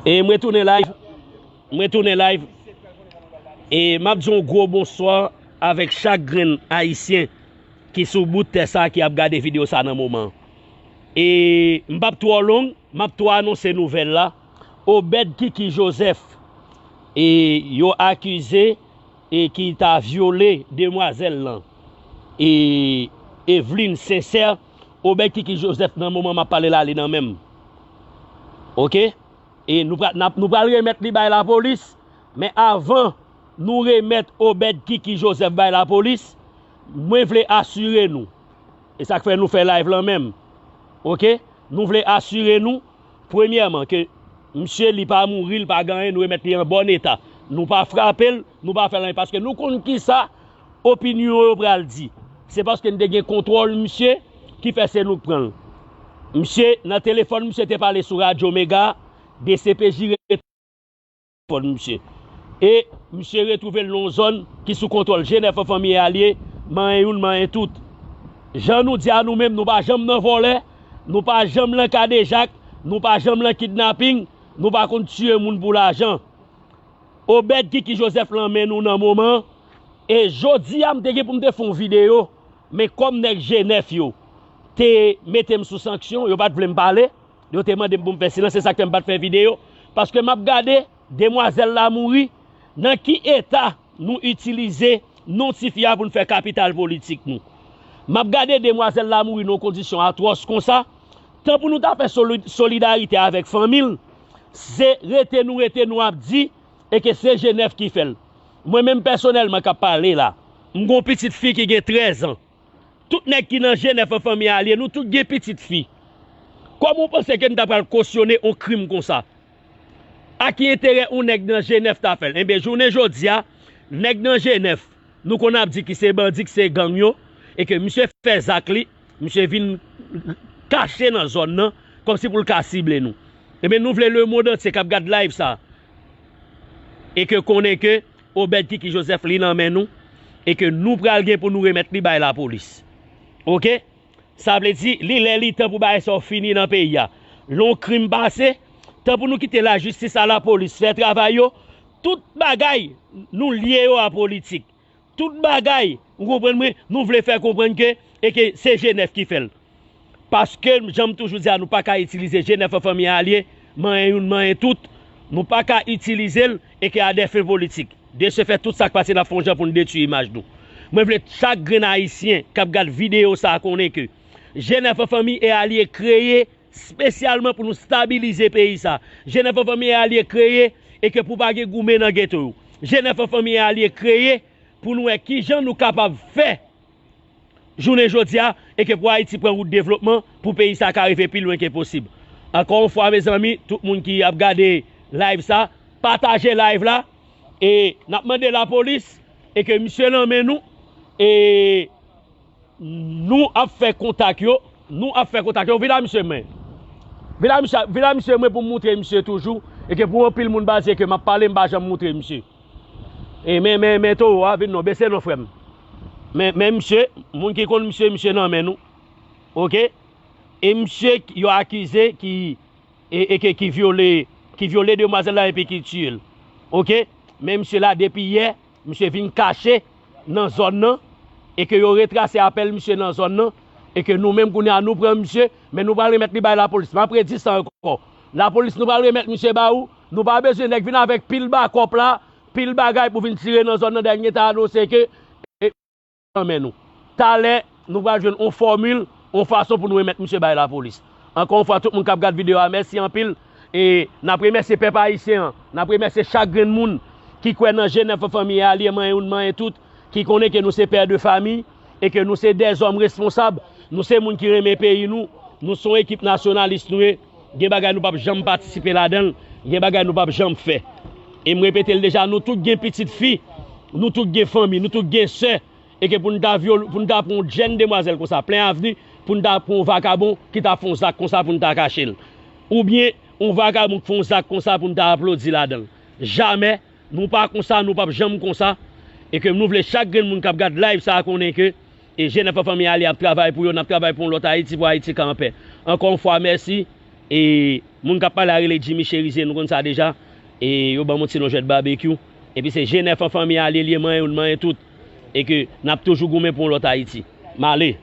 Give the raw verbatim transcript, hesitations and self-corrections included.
E mwen tounen live. Mwen tounen live. E m ap di yon gwo bonswa avèk chak grenn Ayisyen ki sou bout tè sa ki ap gade videyo sa nan moman. E m p ap twò long, m ap twò anonse nouvèl la. Obed Kiki Joseph, e yo akize e ki ta vyole demwazèl lan. E Eveline Sincère, Obed Kiki Joseph nan moman m ap pale la, li nan men m. Oke? E nou pral, n ap, nou pral remèt li bay lapolis, men avan nou remèt Obed Kiki Joseph bay lapolis, mwen vle asire nou, e sa k fè nou fè live lan menm, oke? Nou vle asire nou, premyèman, ke misye li pa mouri, li pa gen anyen, nou remèt li an bòn eta. Nou pa frape l, nou pa fè l anyen, paske nou konn kisa opinyon yo pral di. Se paske n te gen kontwòl misye ki fè se nou k pran l. Misye, nan telefòn, misye te pale sou Radyo Mega, D C P J telefòn misye. E misye retwouve l nan yon zòn ki sou kontwòl G nèf an fanmi e alye, manyen youn, manyen tout. Jan nou di a nou menm, nou pa janm nan vòlè, nou pa janm nan kadejak, nou pa janm nan kidnaping, nou pa konn tiye moun pou lajan. Obed Kiki Joseph lan men nou nan moman, e jodi a m te gen pou m te fè yon videyo, men kòm nèg G nèf yo te mete m sou sanksyon, yo pa t vle m pale, yo te mande m pou m fè silans, se sa k fè m pa t fè videyo, paske m ap gade demwazèl la mouri, nan ki eta nou itilize non ti fi a pou n fè kapital politik nou. M ap gade demwazèl la mouri nan yon kondisyon atwòs konsa, tan pou nou ta fè soli-, solidarite avèk fanmi l, se rete nou rete nou ap di, e ke se G nèf ki fè l. Mwen menm pèsonèlman k ap pale la, m gen yon pitit fi ki gen trèz an. Tout nèg ki nan G nèf an fanmi alye, nou tout gen pitit fi. Kòman w panse ke n ta pral kosyone yon krim konsa? A ki enterè yon nèg nan G nèf ta fè l? Enben, jounen jodi a, nèg nan G nèf, nou konn ap di ki se bandi, ki se gang yo, e ke misye fè zak li, misye vin kache nan zòn nan, kòmsi pou l ka sible nou. Enben, nou vle lemonn antye k ap gad live sa, e ke konnen ke Obed Kiki Joseph li nan men nou, e ke nou pral gen pou nou remèt li bay lapolis. Oke? Sa vle di, li lè li tan pou bagay sa yo fini nan peyi a. Lè yon krim pase, tan pou nou kite lajistis a lapolis fè travay yo, tout bagay nou lye yo a politik. Tout bagay, ou konprann mwen, nou vle fè konprann ke, e ke se G nèf ki fè l. Paske, jan m toujou di a, nou pa ka itilize G nèf an fanmi alye, manyen youn, manyen tout. Nou pa ka itilize l, e ke a dè fen politik. De se fè, tout sa k pase, n ap fè yon jan pou n detwi imaj nou. Mwen vle chak grenn Ayisyen k ap gad videyo sa a konnen ke G nèf an fanmi e alye kreye espesyalman pou nou stabilize peyi sa. G nèf an fanmi e alye kreye e ke pou pa gen goumen nan geto yo. G nèf an fanmi e alye kreye pou nou wè kijan nou kapab fè jounen jodi a, e ke pou Ayiti pran wout devlopman, pou peyi sa ka rive pi lwen ke posib. Ankò yon fwa, mezanmi, tout moun ki ap gade live sa, pataje live la, e n ap mande lapolis, e ke misye nan men nou, e nou ap fè kontak yo, nou ap fè kontak yo, vin a misye mwen. Vin a misye, vin a misye mwen pou m moutre misye toujou, e ke pou anpil moun pa di ke m ap pale, m pa janm moutre misye. E men, men, men towo a, vin non, bese non, frè m. Men, men misye, moun ki konn misye, misye nan men nou. Oke? E misye k-, yo akize ki, e, e ke, ki vyole, ki vyole demwazèl la epi ki tiye l. Oke? Men misye la, depi yè, misye vin kache nan zòn nan, e ke yo retrase apèl misye nan zòn nan, e ke nou menm kounye a nou pran misye, men nou pral remèt li bay lapolis. M ap redi sa ankò. Lapolis, nou pral remèt misye ba ou. Nou pa bezwen nèg vin avèk pil bakòp la, pil bagay pou vin tire nan zòn nan, dènye ta anonse ke, e, nan men nou. Talè, nou pral jwenn on fòmil, on fason pou nou remèt misye bay lapolis. Ankò yon fwa, tout moun k ap gad videyo a, mèsi anpil. E n ap remèsye pèp ayisyen an, n ap remèsye chak grenn moun ki kwè nan G nèf an fanmi e alye, manyen youn, manyen tout, ki konnen ke nou se pè de fami, e ke nou se dèzòm responsab, nou se moun ki renmen peyi nou, nou se yon ekip nasyonalis nou ye, gen bagay nou p ap janm patisipe ladan l, gen bagay nou p ap janm fè. E m repete l deja, nou tout gen pitit fi, nou tout gen fanmi, nou tout gen sè, e ke pou n ta vyole, pou n ta pran yon jèn demwazèl konsa, plen avni, pou n ta pran yon vakabon ki ta fè yon zak konsa pou n ta kache l. Oubyen, yon vakabon k fè yon zak konsa pou n ta aplodi ladan l. Jamè, nou pa konsa, nou p ap janm konsa. E ke nou vle chak grenn moun k ap gad live sa a konnen ke, e G nèf an fanmi alye ap travay pou yo, n ap travay pou yon lòt Ayiti, pou Ayiti ka anpè. Ankò yon fwa, mèsi. E moun k ap pale a rele Jimmy Cherizier, nou konn sa deja. E yo ban m yon ti non jwèt babekyou. Epi se G nèf an fanmi a li ye, li ye manyen youn, manyen tout. E ke n ap toujou goumen pou yon lòt Ayiti. M ale.